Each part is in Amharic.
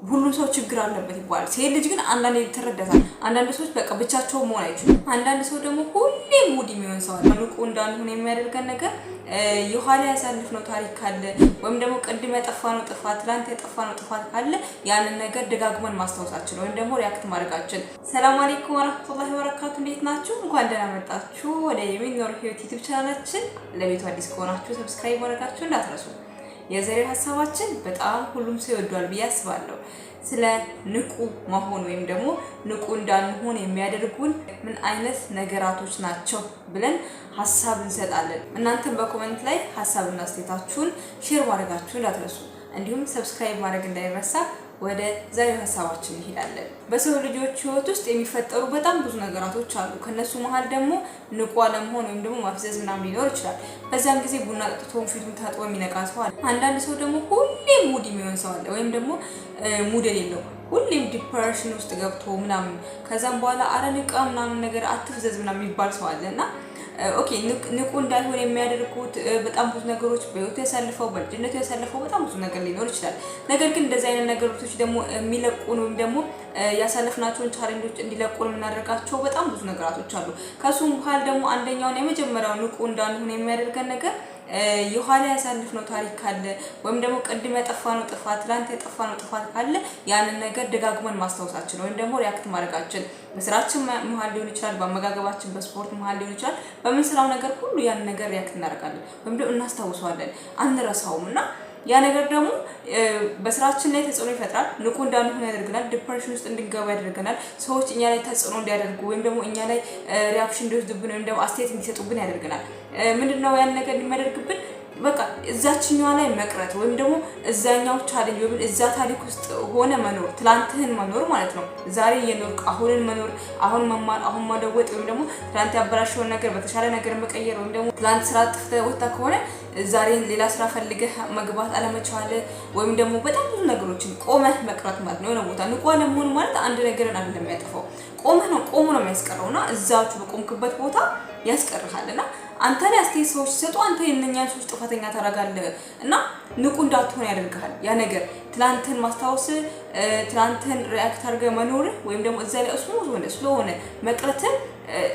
ሁሉም ሰው ችግር አለበት ይባላል። ሴት ልጅ ግን አንዳንዴ ትረዳታል። አንዳንድ ሰዎች በቃ ብቻቸው መሆን አይችሉም። አንዳንድ ሰው ደግሞ ሁሌም moody የሚሆን ሰው አለ። ንቁ እንዳንሆን የሚያደርገን ነገር የኋላ ያሳለፍነው ታሪክ ካለ ወይም ደግሞ ቅድም ያጠፋነው ጥፋት፣ ትላንት ያጠፋነው ጥፋት ካለ ያንን ነገር ደጋግመን ማስታወሳችን ወይም ደግሞ react ማድረጋችን። ሰላም አለይኩም ወራህመቱላሂ ወበረካቱ። እንዴት ናችሁ? እንኳን ደህና መጣችሁ ወደ የሚኖር ህይወት ዩቲዩብ ቻናላችን። ለቤቱ አዲስ ከሆናችሁ subscribe ማድረጋችሁ እንዳትረሱ። የዛሬው ሀሳባችን በጣም ሁሉም ሰው ይወዷል ብዬ አስባለሁ። ስለ ንቁ መሆን ወይም ደግሞ ንቁ እንዳንሆን የሚያደርጉን ምን አይነት ነገራቶች ናቸው ብለን ሀሳብ እንሰጣለን። እናንተም በ comment ላይ ሀሳብና አስተያየታችሁን share ማድረጋችሁን እንዳትረሱ፣ እንዲሁም subscribe ማድረግ እንዳይረሳ። ወደ ዛሬው ሀሳባችን እንሄዳለን። በሰው ልጆች ህይወት ውስጥ የሚፈጠሩ በጣም ብዙ ነገራቶች አሉ። ከነሱ መሀል ደግሞ ንቁ አለመሆን ወይም ደግሞ ማፍዘዝ ምናምን ሊኖር ይችላል። በዛን ጊዜ ቡና ጠጥቶ ፊቱን ታጥቦ የሚነቃ ሰው አለ። አንዳንድ ሰው ደግሞ ሁሌም moody የሚሆን ሰው አለ፣ ወይም ደግሞ mood የሌለው፣ ሁሌም depression ውስጥ ገብቶ ምናምን፣ ከዛም በኋላ አረ ንቃ ምናምን ነገር፣ አትፍዘዝ ምናምን የሚባል ሰው አለ። እና okay፣ ንቁ እንዳይሆን የሚያደርጉት በጣም ብዙ ነገሮች፣ በህይወቱ ያሳልፈው፣ በልጅነቱ ያሳልፈው በጣም ብዙ ነገር ሊኖር ይችላል። ነገር ግን እንደዚህ አይነት ነገሮች ደግሞ የሚለቁን ወይም ደግሞ ያሳለፍናቸውን challenge ኦች እንዲለቁን የምናደርጋቸው በጣም ብዙ ነገራቶች አሉ። ከሱም መሀል ደግሞ አንደኛውን የመጀመሪያው ንቁ እንዳንሆን የሚያደርገን ነገር የኋላ ያሳለፍነው ታሪክ ካለ ወይም ደግሞ ቅድም ያጠፋነው ጥፋት፣ ትላንት ያጠፋነው ጥፋት ካለ ያንን ነገር ደጋግመን ማስታወሳችን ወይም ደግሞ react ማድረጋችን፣ በስራችን መሀል ሊሆን ይችላል፣ በአመጋገባችን፣ በስፖርት መሀል ሊሆን ይችላል። በምንሰራው ነገር ሁሉ ያንን ነገር react እናደርጋለን ወይም ደግሞ እናስታውሰዋለን፣ አንረሳውም። እና ያ ነገር ደግሞ በስራችን ላይ ተጽዕኖ ይፈጥራል። ንቁ እንዳንሆን ያደርገናል። Depression ውስጥ እንድንገባ ያደርገናል። ሰዎች እኛ ላይ ተጽዕኖ እንዲያደርጉ ወይም ደግሞ እኛ ላይ reaction እንዲወስዱብን ወይም ደግሞ አስተያየት እንዲሰጡብን ያደርገናል። ምንድነው ያን ነገር የሚያደርግብን? በቃ እዛችኛዋ ላይ መቅረት ወይም ደግሞ እዛኛው challenge ወይም እዛ ታሪክ ውስጥ ሆነ መኖር፣ ትላንትህን መኖር ማለት ነው። ዛሬ እየኖርክ አሁንን መኖር፣ አሁን መማር፣ አሁን መለወጥ ወይም ደግሞ ትላንት ያበላሸውን ነገር በተሻለ ነገር መቀየር ወይም ደግሞ ትላንት ስራ አጥፍተህ ወጥተህ ከሆነ ዛሬ ሌላ ስራ ፈልገህ መግባት አለመቻል ወይም ደግሞ በጣም ብዙ ነገሮችን ቆመህ መቅረት ማለት ነው። የሆነ ቦታ ንቁ አለመሆን ማለት አንድ ነገርን አይደለም የሚያጠፋው፣ ቆመህ ነው፣ ቆሞ ነው የሚያስቀረው። እና እዛችሁ በቆምክበት ቦታ ያስቀርሃል። እና አንተ ላይ አስተያየት ሰዎች ሲሰጡ አንተ የእነኛን ሰዎች ጥፋተኛ ታደርጋለህ እና ንቁ እንዳትሆን ያደርግሃል። ያ ነገር ትላንትን ማስታወስ፣ ትላንትን react አድርገህ መኖርህ ወይም ደግሞ እዛ ላይ smooth ሆነ ስለሆነ መቅረትን፣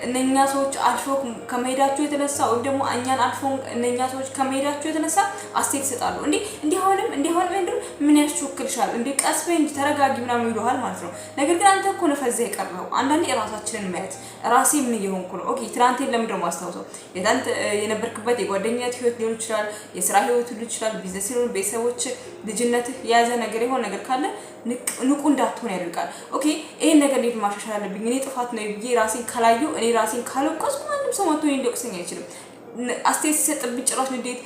እነኛ ሰዎች አልፎ ከመሄዳቸው የተነሳ ወይም ደግሞ እኛን አልፎ እነኛ ሰዎች ከመሄዳቸው የተነሳ አስተያየት ይሰጣሉ። እንዲህ እንዲህ አሁንም፣ እንዲህ አሁንም፣ እንዲህ ምን ያስቸኩልሻል? እንዲህ ቀስ በይ እንጂ፣ ተረጋጊ ምናምን ይሉሃል ማለት ነው። ነገር ግን አንተ እኮ ነህ ፈዘህ የቀረኸው። አንዳንዴ ራሳችንን ማየት፣ ራሴ ምን እየሆንኩ ነው? Okay፣ ትናንቴን ለምንድን ነው የማስታውሰው? የትናንት የነበርክበት የጓደኝነት ህይወት ሊሆን ይችላል፣ የስራ ህይወት ሊሆን ይችላል፣ ቢዝነስ ሊሆን፣ ቤተሰቦች፣ ልጅነትህ የያዘ ነገር የሆነ ነገር ካለ ንቁ እንዳትሆን ያደርጋል። Okay፣ ይሄን ነገር እንዴት ማሻሻል አለብኝ? እኔ ጥፋት ነው ብዬ ራሴን ካላየሁ፣ እኔ ራሴን ካልወቀስኩ ማንም ሰው መጥቶ እኔን ሊወቅሰኝ አይችልም። አስተያየት ሲሰጥብኝ ጭራሽ ንዴት፣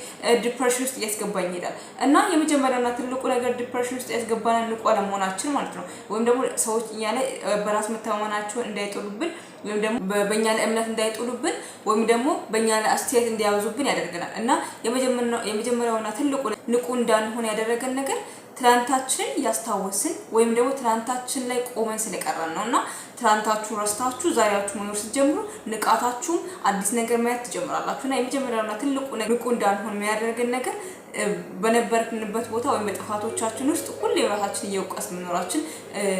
depression ውስጥ እያስገባኝ ይሄዳል። እና የመጀመሪያውና ትልቁ ነገር depression ውስጥ ያስገባናል ንቁ አለመሆናችን ማለት ነው። ወይም ደግሞ ሰዎች እኛ ላይ በራስ መተማመናቸውን እንዳይጥሉብን ወይም ደግሞ በእኛ ላይ እምነት እንዳይጥሉብን ወይም ደግሞ በእኛ ላይ አስተያየት እንዲያበዙብን ያደርገናል። እና የመጀመሪያውና ትልቁ ንቁ እንዳንሆን ያደረገን ነገር ትላንታችንን እያስታወስን ወይም ደግሞ ትላንታችን ላይ ቆመን ስለቀረን ነው። እና ትላንታችሁን ረስታችሁ ዛሬያችሁ መኖር ስትጀምሩ ንቃታችሁም አዲስ ነገር ማየት ትጀምራላችሁ። እና የመጀመሪያውና ትልቁ ንቁ እንዳንሆን የሚያደርገን ነገር በነበርንበት ቦታ ወይም በጥፋቶቻችን ውስጥ ሁሌ ራሳችን እየወቀስን መኖራችን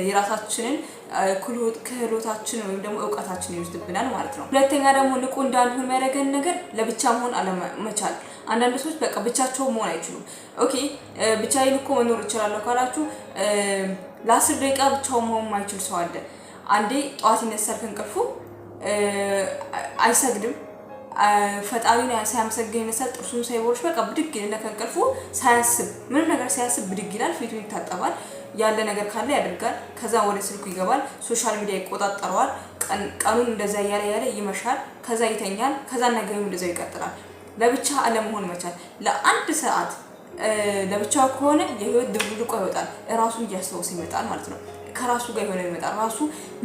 የራሳችንን ክህሎታችን ወይም ደግሞ እውቀታችን ይወስድብናል ማለት ነው። ሁለተኛ ደግሞ ንቁ እንዳንሆን የሚያደርገን ነገር ለብቻ መሆን አለመቻል። አንዳንድ ሰዎች በቃ ብቻቸው መሆን አይችሉም። Okay፣ ብቻዬን እኮ መኖር እችላለሁ ካላችሁ ለ10 ደቂቃ ብቻውን መሆን የማይችል ሰው አለ። አንዴ ጠዋት ይነሳል ከእንቅልፉ፣ አይሰግድም፣ ፈጣሪን ሳያመሰግን ይነሳል። ጥርሱን ሳይቦርሽ በቃ ብድግ ይልና ከእንቅልፉ ሳያስብ፣ ምንም ነገር ሳያስብ ብድግ ይላል። ፊቱን ይታጠባል። ያለ ነገር ካለ ያደርጋል። ከዛ ወደ ስልኩ ይገባል። Social media ይቆጣጠረዋል። ቀኑን እንደዛ እያለ ያለ ይመሻል። ከዛ ይተኛል። ከዛ ነገም እንደዛው ይቀጥላል። ለብቻ አለመሆን መቻል፣ ለአንድ ሰዓት ለብቻው ከሆነ የህይወት ድብልቆ ይወጣል። ራሱን እያስታወሰ ይመጣል ማለት ነው። ከራሱ ጋር የሆነ ይመጣል። ራሱ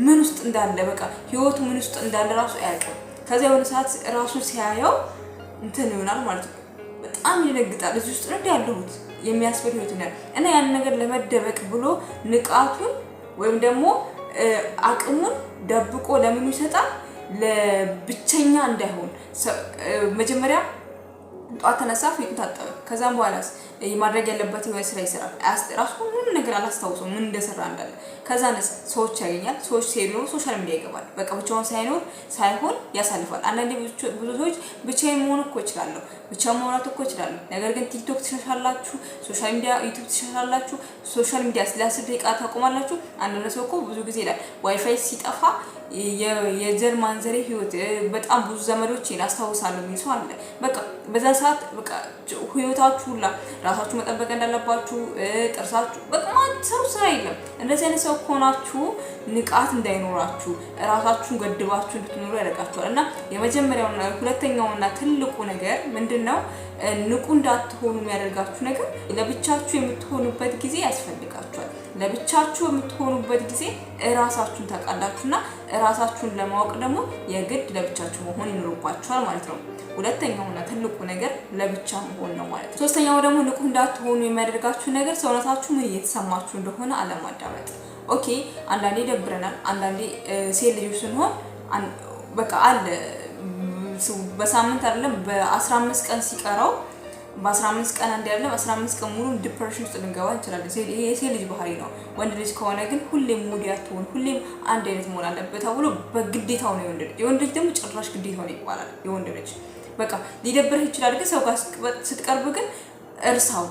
ምን ውስጥ እንዳለ፣ በቃ ህይወቱ ምን ውስጥ እንዳለ ራሱ አያውቅም። ከዚያ የሆነ ሰዓት ራሱን ሲያየው እንትን ይሆናል ማለት ነው። በጣም ይደነግጣል። እዚህ ውስጥ ነው ያለሁት የሚያስብል ህይወት ነው። እና ያን ነገር ለመደበቅ ብሎ ንቃቱን ወይም ደግሞ አቅሙን ደብቆ ለምኑ ይሰጣል? ለብቸኛ እንዳይሆን። መጀመሪያ ጠዋት ተነሳ፣ ፊቱን ታጠበ። ከዛም በኋላ ማድረግ ያለበት የሆነ ስራ ይሰራል። ራሱ ምንም ነገር አላስታውሰው ምን እንደሰራ እንዳለ። ከዛንስ ሰዎች ያገኛል። ሰዎች ሲሄዱ ደግሞ social media ይገባል። በቃ ብቻውን ሳይኖር ሳይሆን ያሳልፋል። አንዳንዴ ብዙ ሰዎች ብቻዬን መሆን እኮ እችላለሁ፣ ብቻ ማውራት እኮ እችላለሁ። ነገር ግን ቲክቶክ ትሸሻላችሁ፣ social media ዩቱብ ትሸሻላችሁ፣ social media ለ10 ደቂቃ ታቆማላችሁ። አንዳንድ ሰው እኮ ብዙ ጊዜ ይላል ዋይፋይ ሲጠፋ የዘር ማንዘሬ ህይወት በጣም ብዙ ዘመዶቼን አስታውሳለሁ የሚል ሰው አለ። በቃ በዛ ሰዓት በቃ ህይወታችሁ ሁላ ራሳችሁ መጠበቅ እንዳለባችሁ፣ ጥርሳችሁ፣ በቃ ማትሰሩ ስራ የለም። እንደዚህ አይነት ሰው ከሆናችሁ ንቃት እንዳይኖራችሁ፣ ራሳችሁን ገድባችሁ እንድትኖሩ ያደርጋችኋል። እና የመጀመሪያውና ሁለተኛውና ትልቁ ነገር ምንድን ነው? ንቁ እንዳትሆኑ የሚያደርጋችሁ ነገር ለብቻችሁ የምትሆኑበት ጊዜ ያስፈልጋችኋል። ለብቻችሁ የምትሆኑበት ጊዜ እራሳችሁን ታውቃላችሁና እራሳችሁን ለማወቅ ደግሞ የግድ ለብቻችሁ መሆን ይኖርባችኋል ማለት ነው። ሁለተኛውና ትልቁ ነገር ለብቻ መሆን ነው ማለት ነው። ሶስተኛው ደግሞ ንቁ እንዳትሆኑ የሚያደርጋችሁ ነገር ሰውነታችሁ ምን እየተሰማችሁ እንደሆነ አለማዳመጥ። Okay፣ አንዳንዴ ይደብረናል። አንዳንዴ ሴት ልጆች ስንሆን በቃ አለ፣ በሳምንት አይደለም በ15 ቀን ሲቀረው፣ በ15 ቀን አንድ አይደለም 15 ቀን ሙሉ depression ውስጥ ልንገባ እንችላለን። ይሄ የሴት ልጅ ባህሪ ነው። ወንድ ልጅ ከሆነ ግን ሁሌም moody አትሆን፣ ሁሌም አንድ አይነት መሆን አለበት ተብሎ በግዴታው ነው የወንድ ልጅ። የወንድ ልጅ ደግሞ ጭራሽ ግዴታው ነው ይባላል። የወንድ ልጅ በቃ ሊደብርህ ይችላል፣ ግን ሰው ጋር ስትቀርብ ግን እርሳው፣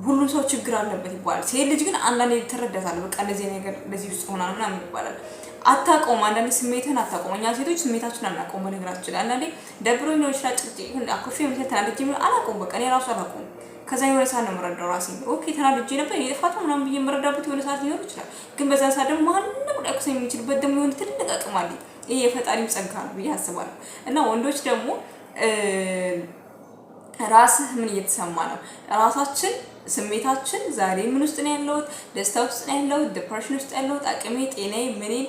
ሁሉም ሰው ችግር አለበት ይባላል። ሴት ልጅ ግን አንዳንዴ ትረዳታለህ። በቃ እንደዚህ ነገር እንደዚህ ውስጥ ሆና ምናምን ይባላል። አታውቀውም። አንዳንዴ ስሜትህን አታውቀውም። እኛ ሴቶች ስሜታችን አናውቀውም። በነገራችን ላይ አንዳንዴ ደብሮኝ ሊሆን ይችላል፣ ጭቅጭቅ አኩርፌ ይችላል፣ ተናድጄ አላውቀውም። በቃ እኔ ራሱ አላውቀውም። ከዛ የሆነ ሰዓት ነው የምረዳው ራሴን። Okay፣ ተናድጄ ነበር የጥፋቱ ምናምን ብዬ የምረዳበት የሆነ ሰዓት ሊኖር ይችላል። ግን በዛ ሰዓት ደግሞ ማንም ሊያኩሰኝ የሚችልበት ደግሞ የሆነ ትልቅ አቅም አለኝ። ይሄ የፈጣሪም ጸጋ ነው ብዬ አስባለሁ። እና ወንዶች ደግሞ ራስህ ምን እየተሰማ ነው? ራሳችን ስሜታችን ዛሬ ምን ውስጥ ነው ያለሁት? ደስታ ውስጥ ነው ያለሁት? Depression ውስጥ ያለሁት? አቅሜ፣ ጤናዬ፣ ምኔን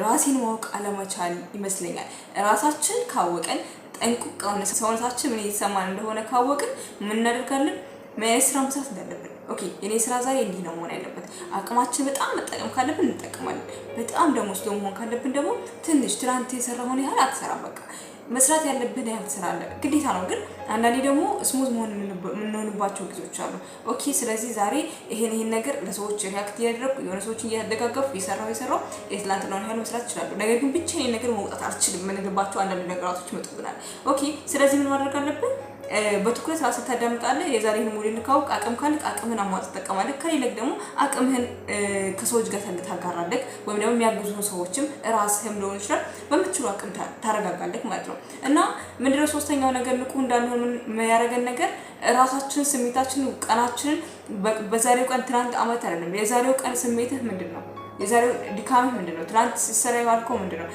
ራሴን ማወቅ አለመቻል ይመስለኛል። ራሳችን ካወቀን፣ ጠንቁቅ ሰውነታችን ምን እየተሰማን እንደሆነ ካወቅን ምን እናደርጋለን? ምን አይነት ስራ መስራት እንዳለብን፣ okay የኔ ስራ ዛሬ እንዲህ ነው መሆን ያለበት። አቅማችን በጣም መጠቀም ካለብን እንጠቀማለን። በጣም ደግሞ slow መሆን ካለብን ደግሞ ትንሽ ትናንት የሰራውን ያህል አትሰራም። በቃ መስራት ያለብን ያህል ትሰራለህ፣ ግዴታ ነው። ግን አንዳንዴ ደግሞ smooth መሆን የምንሆንባቸው ጊዜዎች አሉ። Okay፣ ስለዚህ ዛሬ ይሄን ይሄን ነገር ለሰዎች react እያደረግኩ፣ የሆነ ሰዎችን እያደጋገፍኩ የሰራው የትላንትናውን ያህል መስራት እችላለሁ። ነገር ግን ብቻዬን ነገር መውጣት አልችልም የምንልባቸው አንዳንድ ነገራቶች ይመጡብናል። Okay፣ ስለዚህ ምን ማድረግ አለብን? በትኩረት ራስህ ታዳምጣለህ። የዛሬህን mood ካወቅ፣ አቅም ካለህ አቅምህን አሟጠህ ትጠቀማለህ። ከሌለህ ደግሞ አቅምህን ከሰዎች ጋር ታጋራለህ፣ ወይም ደግሞ የሚያግዙህን ሰዎችም ራስህም ሊሆን ይችላል፣ በምትችሉ አቅም ታረጋጋለህ ማለት ነው። እና ምንድነው ሶስተኛው ነገር ንቁ እንዳንሆን የሚያደርገን ነገር? ራሳችን ስሜታችን፣ ቀናችንን፣ በዛሬው ቀን፣ ትናንት አመት አይደለም፣ የዛሬው ቀን ስሜትህ ምንድን ነው? የዛሬው ድካምህ ምንድን ነው? ትናንት ስትሰራ የዋልከው ምንድን ነው?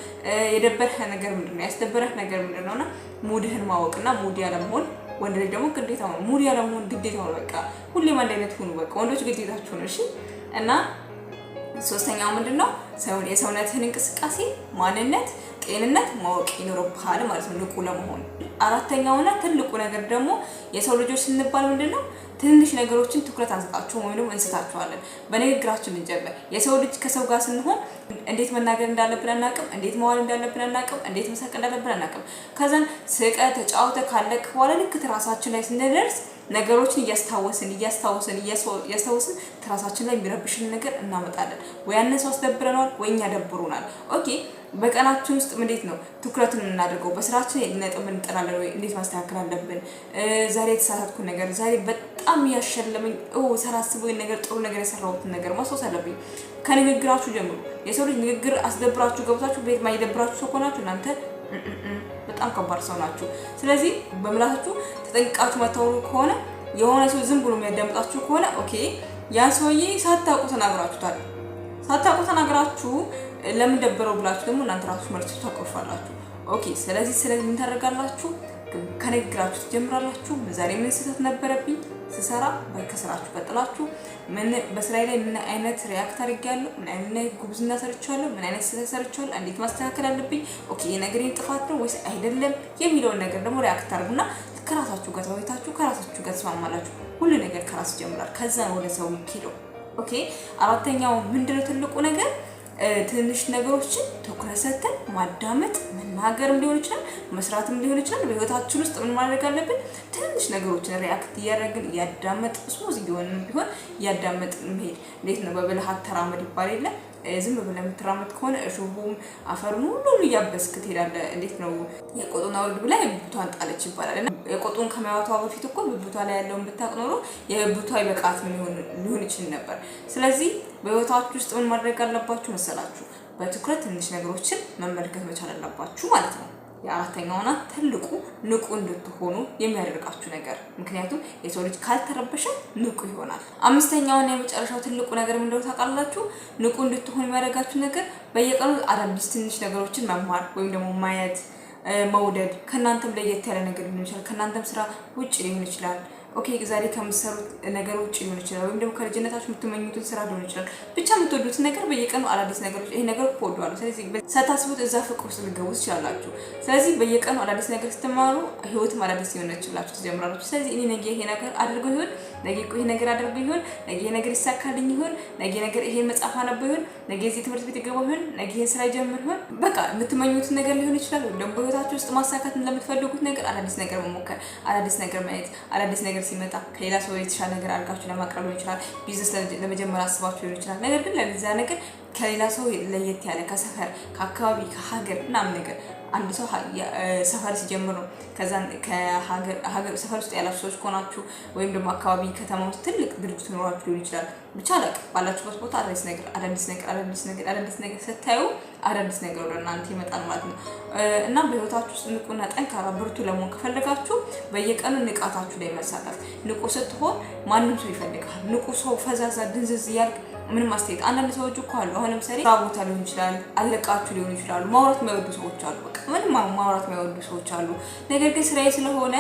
የደበረህ ነገር ምንድን ነው? ያስደበረህ ነገር ምንድን ነው? እና mood ህን ማወቅ እና moody ያለመሆን። ወንድ ልጅ ደግሞ ግዴታው ነው፣ moody ያለመሆን ግዴታው ነው። በቃ ሁሌም አንድ አይነት ሁኑ። በቃ ወንዶች ግዴታችሁ ነው። እሺ፣ እና ሶስተኛው ምንድን ነው? የሰውነትህን እንቅስቃሴ፣ ማንነት፣ ጤንነት ማወቅ ይኖርብሃል ማለት ነው ንቁ ለመሆን። አራተኛውና ትልቁ ነገር ደግሞ የሰው ልጆች ስንባል ምንድን ነው፣ ትንንሽ ነገሮችን ትኩረት አንሰጣቸውም ወይም ደግሞ እንስታቸዋለን። በንግግራችን እንጀምር። የሰው ልጅ ከሰው ጋር ስንሆን እንዴት መናገር እንዳለብን አናውቅም። እንዴት መዋል እንዳለብን አናውቅም። እንዴት መሳቅ እንዳለብን አናውቅም። ከዛን ስቀ ተጫውተ ካለቅ በኋላ ልክ ትራሳችን ላይ ስንደርስ ነገሮችን እያስታወስን እያስታወስን እያስታወስን ትራሳችን ላይ የሚረብሽን ነገር እናመጣለን። ወይ ያንን ሰው አስደብረነዋል፣ ወይ እኛ ደብሮናል። Okay፣ በቀናችን ውስጥ እንዴት ነው ትኩረትን የምናደርገው? በስራችን ነጥብ እንጥላለን ወይ? እንዴት ማስተካከል አለብን? ዛሬ የተሳሳትኩን ነገር፣ ዛሬ በጣም ያሸለመኝ፣ ሳላስበው ነገር ጥሩ ነገር የሰራሁትን ነገር ማስታወስ አለብኝ። ከንግግራችሁ ጀምሩ። የሰው ልጅ ንግግር አስደብራችሁ ገብታችሁ ቤት ማይደብራችሁ ሰው ከሆናችሁ እናንተ በጣም ከባድ ሰው ናችሁ። ስለዚህ በምላሳችሁ ተጠንቅቃችሁ ማታወሩ ከሆነ፣ የሆነ ሰው ዝም ብሎ የሚያዳምጣችሁ ከሆነ፣ okay ያን ሰውዬ ሳታውቁ ተናግራችሁታል። ሳታውቁ ተናግራችሁ ለምን ደበረው ብላችሁ ደግሞ እናንተ ራሱ መልስ ታቆርፋላችሁ። Okay፣ ስለዚህ ምን ታደርጋላችሁ? ከንግግራችሁ ትጀምራላችሁ። ዛሬ ምን ስህተት ነበረብኝ ስሰራ? ከስራችሁ ቀጥላችሁ ምን በስራዬ ላይ ምን አይነት react አድርጌያለሁ? ምን አይነት ጉብዝና ሰርቻለሁ? ምን አይነት ስህተት ሰርቻለሁ? እንዴት ማስተካከል አለብኝ? Okay፣ የነገሬን ጥፋት ነው ወይስ አይደለም የሚለውን ነገር ደግሞ react አድርጉና ከራሳችሁ ጋር ተወያይታችሁ ከራሳችሁ ጋር ተስማማላችሁ። ሁሉ ነገር ከራስ ይጀምራል። ከዛ ነው ወደ ሰው የሚሄደው። Okay፣ አራተኛው ምንድነው ትልቁ ነገር? ትንሽ ነገሮችን ትኩረት ሰጥተን ማዳመጥ፣ መናገርም ሊሆን ይችላል፣ መስራትም ሊሆን ይችላል። በህይወታችን ውስጥ ምን ማድረግ አለብን? ትንሽ ነገሮችን react እያደረግን እያዳመጥ፣ smooth እየሆንን ቢሆን እያዳመጥን መሄድ። እንዴት ነው፣ በብልሃት ተራመድ ይባል የለ? ዝም ብለህ የምትራመድ ከሆነ እሾሁም አፈሩን ሁሉን እያበስክ ትሄዳለህ። እንዴት ነው፣ የቆጡን አውርድ ብላ የብብቷን ጣለች ይባላል። እና የቆጡን ከማያወቷ በፊት እኮ ብብቷ ላይ ያለውን ብታውቅ ኖሮ የብብቷ ይበቃት ሊሆን ይችል ነበር። ስለዚህ በህይወታችሁ ውስጥ ምን ማድረግ አለባችሁ መሰላችሁ? በትኩረት ትንሽ ነገሮችን መመልከት መቻል አለባችሁ ማለት ነው። የአራተኛውና ትልቁ ንቁ እንድትሆኑ የሚያደርጋችሁ ነገር፣ ምክንያቱም የሰው ልጅ ካልተረበሸ ንቁ ይሆናል። አምስተኛውና የመጨረሻው ትልቁ ነገር ምንድነው ታውቃላችሁ? ንቁ እንድትሆኑ የሚያደርጋችሁ ነገር በየቀኑ አዳዲስ ትንሽ ነገሮችን መማር ወይም ደግሞ ማየት መውደድ። ከእናንተም ለየት ያለ ነገር ሊሆን ይችላል። ከእናንተም ስራ ውጭ ሊሆን ይችላል። Okay፣ ዛሬ ከምትሰሩት ነገር ውጭ ሊሆን ይችላል። ወይም ደግሞ ከልጅነታችሁ የምትመኙትን ስራ ሊሆን ይችላል። ብቻ የምትወዱትን ነገር በየቀኑ አዳዲስ ነገሮች፣ ይሄ ነገር እኮ እወደዋለሁ። ስለዚህ ሳታስቡት እዛ ፍቅር ውስጥ ልትገቡ ትችላላችሁ። ስለዚህ በየቀኑ አዳዲስ ነገር ስትማሩ ህይወትም አዳዲስ የሆነችላችሁ ትጀምራላችሁ። ስለዚህ እኔ ነገ ይሄ ነገር አድርገው ይሆን፣ ነገ እኮ ይሄ ነገር አድርገው ይሆን፣ ነገ ይሄ ነገር ይሳካልኝ ይሆን፣ ነገ ነገር ይሄን መጽሐፍ አነበው ይሆን፣ ነገ እዚህ ትምህርት ቤት ይገባ ይሆን፣ ነገ ይሄን ስራ ይጀምር ይሆን፣ በቃ የምትመኙትን ነገር ሊሆን ይችላል። ወይም ደግሞ በህይወታችሁ ውስጥ ማሳካት ለምትፈልጉት ነገር አዳዲስ ነገር መሞከር፣ አዳዲስ ነገር ማየት፣ አዳዲስ ነገር ሲመጣ ከሌላ ሰው የተሻለ ነገር አድርጋችሁ ለማቅረብ ሊሆን ይችላል። ቢዝነስ ለመጀመር አስባችሁ ሊሆን ይችላል። ነገር ግን ለዛ ነገር ከሌላ ሰው ለየት ያለ፣ ከሰፈር፣ ከአካባቢ፣ ከሀገር ምናምን ነገር፣ አንድ ሰው ሰፈር ሲጀምር ነው። ከዛ ሰፈር ውስጥ ያላችሁ ሰዎች ከሆናችሁ ወይም ደግሞ አካባቢ ከተማ ውስጥ ትልቅ ድርጅት ኖሯችሁ ሊሆን ይችላል። ብቻ አላውቅም። ባላችሁበት ቦታ አዳዲስ ነገር፣ አዳዲስ ነገር፣ አዳዲስ ነገር፣ አዳዲስ ነገር ስታዩ አዳዲስ ነገር ወደ እናንተ ይመጣል ማለት ነው። እና በህይወታችሁ ውስጥ ንቁና ጠንካራ ብርቱ ለመሆን ከፈለጋችሁ በየቀኑ ንቃታችሁ ላይ መሳተፍ። ንቁ ስትሆን ማንም ሰው ይፈልግሃል። ንቁ ሰው ፈዛዛ ድንዝዝ እያልክ ምንም አስተያየት፣ አንዳንድ ሰዎች እኮ አሉ። አሁን ለምሳሌ ስራ ቦታ ሊሆን ይችላል፣ አለቃችሁ ሊሆኑ ይችላሉ። ማውራት የማይወዱ ሰዎች አሉ። በቃ ምንም ማውራት የማይወዱ ሰዎች አሉ። ነገር ግን ስራዬ ስለሆነ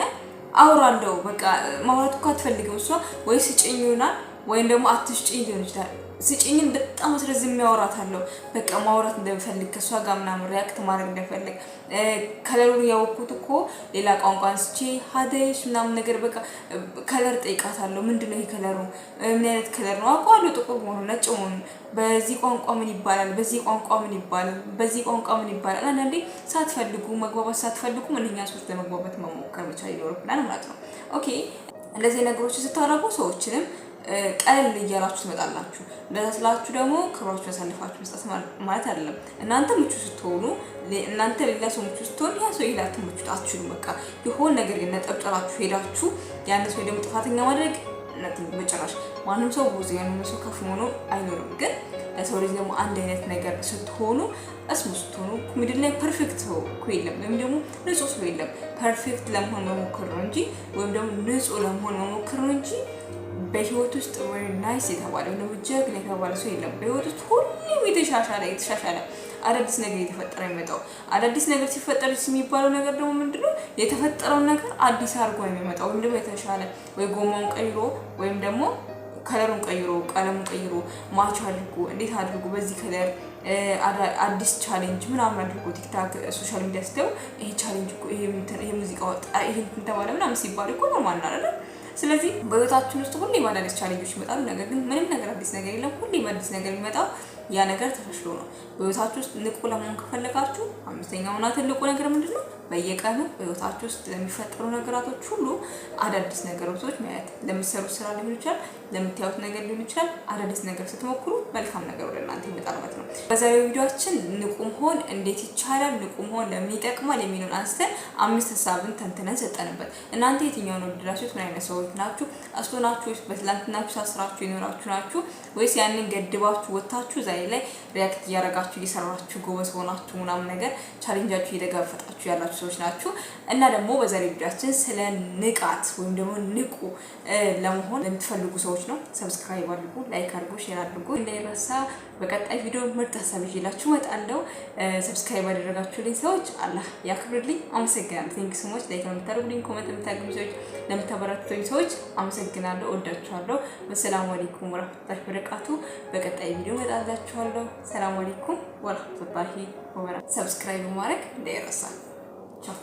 አውራለሁ። በቃ ማውራት እኮ አትፈልግም እሷ፣ ወይ ስጭኝ ይሆናል ወይም ደግሞ አትስጭኝ ሊሆን ይችላል። ስጭኝን በጣም ስለዚህ የሚያወራት አለው። በቃ ማውራት እንደምፈልግ፣ ከእሷ ጋር ምናምን react ማድረግ እንደምፈልግ፣ color ኡን ያወቅኩት እኮ ሌላ ቋንቋ አንስቼ ሀደሽ ምናምን ነገር፣ በቃ color ጠይቃታለሁ። ምንድነው ይሄ color ኡ? ምን አይነት color ነው? አውቀዋለሁ ጥቁር መሆኑን፣ ነጭ መሆኑን። በዚህ ቋንቋ ምን ይባላል? በዚህ ቋንቋ ምን ይባላል? በዚህ ቋንቋ ምን ይባላል? አንዳንዴ ሳትፈልጉ፣ መግባባት ሳትፈልጉ እነኛ ሰዎች ለመግባባት መሞከር መቻል ይኖርብናል ማለት ነው። Okay፣ እንደዚህ ነገሮች ስታደርጉ ሰዎችንም ቀለል እያላችሁ ትመጣላችሁ። እንደዛ ስላችሁ ደግሞ ክብራችሁ ያሳልፋችሁ መስጠት ማለት አይደለም። እናንተ ምቹ ስትሆኑ፣ እናንተ ሌላ ሰው ምቹ ስትሆኑ ያ ሰው ሌላ ምቹ አትችሉም። በቃ የሆነ ነገር ግን ነጠብጠራችሁ ሄዳችሁ ያን ሰው ደግሞ ጥፋተኛ ማድረግ በጭራሽ። ማንም ሰው ብዙ ያንም ሰው ከፍ ሆኖ አይኖርም። ግን ለሰው ልጅ ደግሞ አንድ አይነት ነገር ስትሆኑ፣ እስሙ ስትሆኑ፣ ምድር ላይ perfect ሰው እኮ የለም፣ ወይም ደግሞ ንጹህ ሰው የለም። Perfect ለመሆን መሞከር ነው እንጂ ወይም ደግሞ ንጹህ ለመሆን መሞከር ነው እንጂ በህይወት ውስጥ ወይ nice የተባለ ወይም ደግሞ ጀግና የተባለ ሰው የለም። በህይወት ውስጥ ሁሌም የተሻሻለ የተሻሻለ አዳዲስ ነገር እየተፈጠረ የሚመጣው፣ አዳዲስ ነገር ሲፈጠር የሚባለው ነገር ደግሞ ምንድነው? የተፈጠረውን ነገር አዲስ አድርጎ ነው የሚመጣው፣ ወይም ደግሞ የተሻለ፣ ወይ ጎማውን ቀይሮ ወይም ደግሞ color ኡን ቀይሮ፣ ቀለሙን ቀይሮ፣ match አድርጎ፣ እንዴት አድርጎ በዚህ color አዲስ challenge ምናምን አድርጎ፣ TikTok social media ስትገቡ ይሄ challenge እኮ፣ ይሄ ሙዚቃ ወጣ፣ ይሄ እንትን ተባለ ምናምን ሲባል እኮ normal ነው አይደል? ስለዚህ በህይወታችን ውስጥ ሁሌም አዳዲስ challenge ኦች ይመጣሉ። ነገር ግን ምንም ነገር አዲስ ነገር የለም። ሁሌም አዲስ ነገር የሚመጣው ያ ነገር ተሻሽሎ ነው። በህይወታችሁ ውስጥ ንቁ ለመሆን ከፈለጋችሁ አምስተኛውና ትልቁ ነገር ምንድን ነው? በየቀኑ በህይወታችሁ ውስጥ ለሚፈጠሩ ነገራቶች ሁሉ አዳዲስ ነገሮች ማየት፣ ለምትሰሩት ስራ ሊሆን ይችላል፣ ለምታዩት ነገር ሊሆን ይችላል። አዳዲስ ነገር ስትሞክሩ መልካም ነገር ወደ እናንተ ይመጣል ማለት ነው። በዛሬው ቪዲዮአችን ንቁ መሆን እንዴት ይቻላል፣ ንቁ መሆን ለምን ይጠቅማል የሚለውን አንስተን አምስት ሀሳብን ተንትነን ሰጠንበት። እናንተ የትኛውን ወደዳችሁት? ምን አይነት ሰዎች ናችሁ? አስቶ ናችሁ ወይስ በትላንትናችሁ ሳስራችሁ የኖራችሁ ናችሁ? ወይስ ያንን ገድባችሁ ወጥታችሁ ዛሬ ላይ react እያደረጋችሁ፣ እየሰራችሁ፣ ጎበዝ ሆናችሁ ምናምን ነገር challenge ኣችሁ እየተጋፈጣችሁ ያላችሁ ሰዎች ናችሁ? እና ደግሞ በዛሬ ቪዲዮአችን ስለ ንቃት ወይም ደግሞ ንቁ ለመሆን ለምትፈልጉ ሰዎች ነው። Subscribe አድርጉ፣ like አድርጉ፣ share አድርጉ እንዳይረሳ። በቀጣይ ቪዲዮ ምርጥ ሀሳብ ይዤላችሁ እመጣለሁ። Subscribe ያደረጋችሁልኝ ሰዎች አላህ ያክብርልኝ። አመሰግናለሁ። Thank you so much። Like ለምታደርጉልኝ፣ comment ለምታደርጉልኝ ሰዎች፣ ለምታበረታቱኝ ሰዎች አመሰግናለሁ። እወዳችኋለሁ። ወሰላሙ አለይኩም ወረህመቱላሂ ወበረካቱ። በቀጣይ ቪዲዮ እመጣላችኋለሁ። ሰላሙ አለይኩም ወረህመቱላሂ ወበረካቱ። Subscribe ማድረግ እንዳይረሳ። ቻው።